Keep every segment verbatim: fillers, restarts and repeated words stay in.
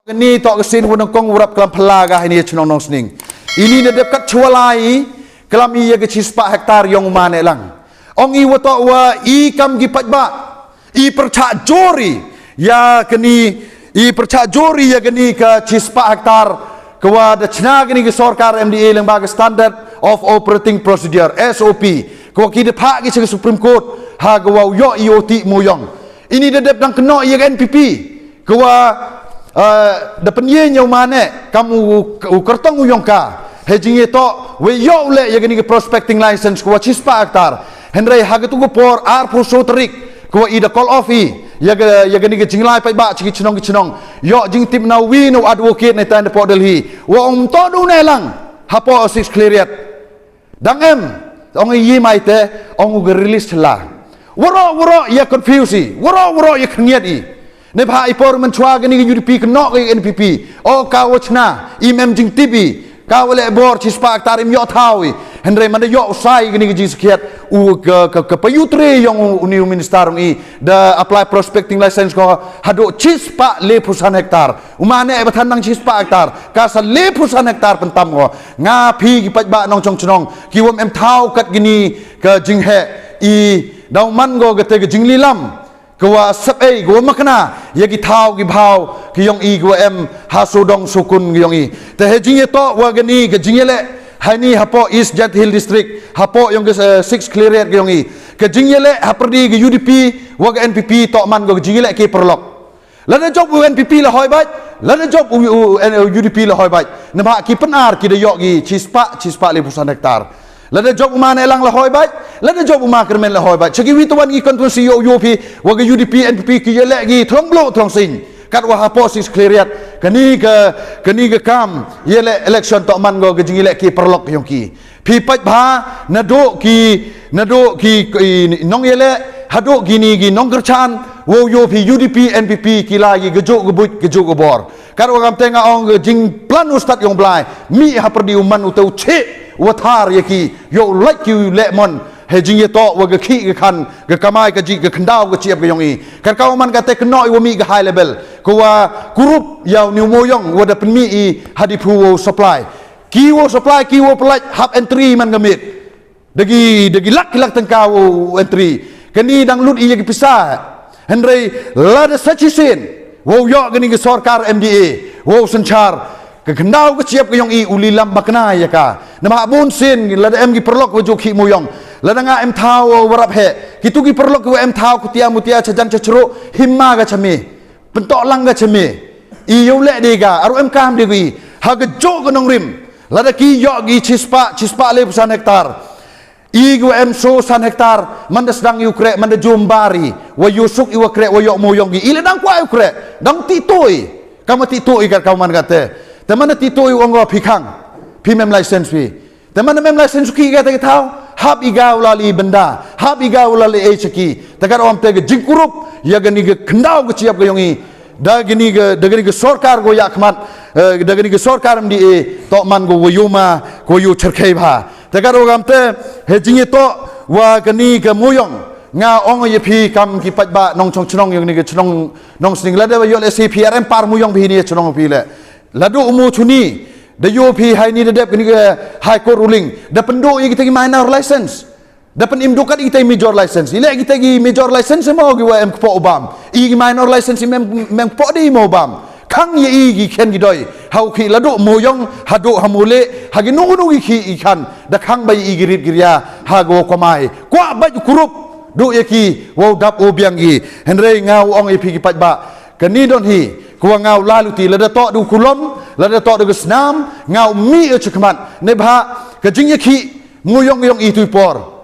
Kani toh ka sien wa nyngkong wa rap klam phylla ka ha ini chnong Nongsning. Ini na dep kat chwalai klam i ya ka chispah hektar yong u ma Nehlang. Ong i wa toh wa i kam ki paidbah i pyrchah jur i ya kani, i pyrchah jur i ya kani ka chispah hektar ka wa da chna kani ka sorkar M D A lyngba ka Standard of Operating Procedure, S O P, ka wa ki da phah ki cha ka Supreme Court ha ka wa u yoh i u tih mooyong. Ini da dep dang kynnoh ya ka N P P ka wa, eh, da pynïeng ya u ma Neh kam u, u kyrtong u yong ka. He jingïatoh wa yoh u leh ya kani ka prospecting license ka wa chispah hektar. Hynrei ha katu ka por arphew saw tarik ka wa i da call off i ya ka, ya kani ka jinglai paidbah cha ki chnong ki chnong. Yoh jingtip na u wi na u advocate na i tang da poh Delhi wa ong to du Nehlang hapoh Six Khliehriat. Dang em, ong i mai te, ong u ga release chla. Waroh waroh ya confuse i, waroh waroh ya khyndiat i. Neibhah i por mynchwa kani ka U D P kynnoh ka N P P. O ka wa chna, im em jingtip i, ka wa leh bor chispah hektar im yoh thaw i. Hynrei man da yoh u sai kani ka jingsakhiat u ka, ka, ka payutre yong u, uni u minister ong i da apply prospecting license ko haduh chispah lephew san hektar. U ma Neh ba than nang chispah hektar, ka sa lephew san hektar pyntam ko. Nga phi ki paidbah nongchong chnong ki wam em thaw kat kini ka jingheh i daw man ko kate ka jinglilam ka wa sep ei ka wa makna ya ki thaw ki bhaw ki yong i ka wa em ha sawdong sawkun ki yong i. Te he jingïatoh wa kani ka jingïaleh ha ini hapoh East Jaintia Hills District hapoh yong ka, eh, Six Khliehriat ki yong i. Ka jingïaleh ha pyrdi ka U D P wa ka N P P toh man ko ka jingïaleh ki paralok. Lada jop u N P P la hoi bait, lada jop u, u, u, U D P la hoi bait. Neibhah ki pynar ki da yoh ki chispah, chispah lephew san hektar. Lada jop u ma Nehlang la hoi bait, lada jop u ma Kyrmen la hoi bait. Cha ki wi tawan ki constituency yoh yoh phi, wa ka U D P, N P P ki ïaleh ki thlong bluh thlong sing. Kat wa hapoh Six Khliehriat, kani ka, kani ka kam ïaleh election toh man ko ka jingïaleh ki paralok yong ki. Phi peit bha, naduh ki, naduh ki, ki nongïaleh haduh kini ki nongkyrchan, wow yoh phi U D P, N P P ki la i ka juk ka buit ka juk ka bor. Kat wa kam te nga ong ka jingplan u stad yong Blai, mih ha pyrdi u man u te u chih wa thar ya ki, yow lait ki u leh mon. He jingïatoh wa ka khih ka khan, ka kamai ka jih, ka khyndaw ka chiap ka yong i. Kat ka wa man ka te kynnoh i wa mih ka high level, ka wa kurup ya u ni u mooyong wa da pynmih i ha Diphu wow supply. Ki wow supply, ki wow pynlait hap entry man ka miet. Da ki, da ki lak ki lak tyngka wow entry. Kani dang lut i ya ki pisa. Hynrei lada sa chisien wow yoh kani ka sorkar M D A wow synchar, ka khyndaw ka chiap ka yong i u lilam bakna ya ka. Namar bun sien lada em ki paralok wa ju khih mooyong, lada nga em thaw wa rap heh, kitu ki paralok wa em thaw kutia mutia chajan chachru, hima ka chami. Pyntoh lang ka chami. I yow leh de ka, aru em kam de ki. Ha ka juk ka nongrim. Lada ki yoh ki chispah, chispah lephew san hektar. I ki wa em saw san hektar, man da sdang i u kreh, man da jumbar i. Wa yoh suk i wa kreh, wa yoh mooyong ki. I le dang kwah i u kreh, dang tih tui. Kam tih tui kat ka man ka te. Te man da tih tui u ong wa phi khang. Phi mem license phi. Te man mem license ki ka te ka thaw, hap i ga u la li benda, hap i ga u la li ei chaki. Te ka rom te ka jingkurup ya kani ka khyndaw ka chiap ka yong i. Da kani ka, da kani ka sorkar ko ya khmat, eh, da kani ka sorkar M D A, toh man ko wa yoh ma, ko yoh cherkhei bha. Te ka rom te, he jingïatoh wa kani ka mooyong, nga ong ya phi kam ki paidbah nongchong chnong yong kani ka chnong Nongsning, lada wa yoh le C P R M par mooyong phi ni chnong phi le. Lada u mo chuni, da yoh phi hai ni da dep kani ka High Court ruling, da pynduh ya kita ki minor license. Da pynim duh kat kita ki major license. I le kita ki major license mo ki wa em kpoh u bam. I ki minor license i mem, mem kpoh de mo bam. Khang ya i ki khen ki doi. Ha u khih lada u mooyong, haduh ha mule, ha ki nu nu ki khih i khan. Da khang ba i ki rit ki ria, ha go kamai. Kwah ba i kurup, duh ya ki, wow dap u biang ki. Hynrei nga u ong ya phi ki paidbah. Kani don hi, ko wa nga u la luti, lada toh du kulom, lada toh du ka snam, nga u mih u chikmat. Neibhah, ka jingïakhih, mooyong yong i tu i por.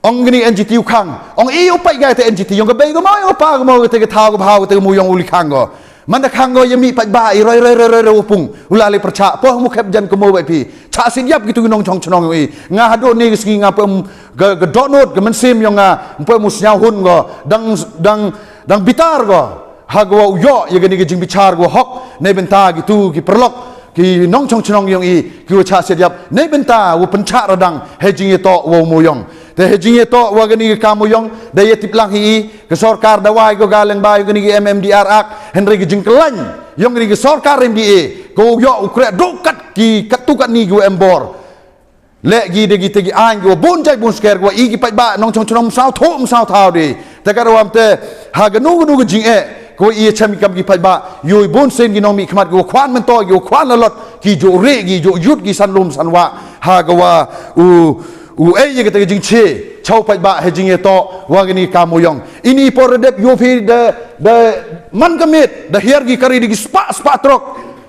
Ong kani N G T u khang, ong i u pait ga te N G T, yong ka bei ka mo, yong ka pa ka mo, te ka thaw ka bhaw, te ka mooyong u li khang ko. Man da khang ko ya mih paidbah i roi, roi, roi, roi, roi, u pung, u la li pyrchah, poh mu khep jan ka mo bai phi. Chah sin yap kitu ki nongchong chnong yong i. Nga haduh ni ka sngi nga pem ka, ka dohnud, ka mynsiem yong nga, pem u sñiaw hun ko, dang, dang, dang bitar ko. Ha ko wa u yoh, ya kani ka jingbichar ko hok, nei bynta kitu ki paralok, ki nongchong chnong yong i, ki wa chah siat yap, nei bynta, wa pynchah radang, he jingïatoh wa u mooyong. Te he jingïatoh wa kani ka mooyong, da ya tip lang hi i, ka sorkar da wai ko ka lyngba yong kani ka M M D R Act, hynrei ka jingkyllain, Yong ri ki sorkar M D A, ko yoh u kreh duk kat ki katu kat ni ki wa embor. Leh gi de gi te gi ain ki wa bun jai bun sker ki wa i ki paidbah nongchong chnong msaw tho msaw thaw de. Te ka rawam te, ha ganu ganu ga jing e, ko i chem kam ki paidbah, yoi bun sen ki nongmihkhmat ki wa khwan mentor, ki wa khwan lalot, ki jo re, ki jo yut, ki san lum san wa, ha ga wa, u, u ei ye ka te gi jing che, chaw paidbah he jing ye to, wa gani ka mo yong. Ini por dep yo phi de, de man ka mit, de hiar gi kari de gi spa, spa trok.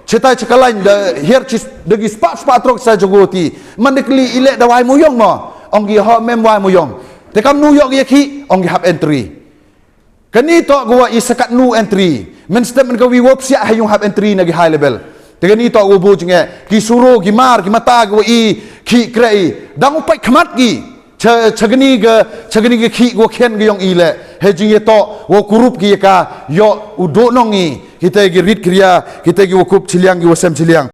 Chetai chekalain da hiar chis da gi spa spa trok sa jogoti. Man de kli ile da wai muyong mo. Ong gi ho mem wai muyong. Te kam nu yok ye ki ong gi hap entry. Kani to go wa i sakat nu entry. Men step men ka wi wop sia ha yung hap entry na gi high level. Te kani to go bo jinge. Ki suro gi mar gi mata go wa i ki krei. Dang upai khmat gi. Cha, chagni ga, chagni ga khi go khen ga yong i le. He jing ye to, wo kurup ki ye ka, yo u do nong i. Kita gi rit kriya, kita gi wo kup chiliang gi wo sem chiliang.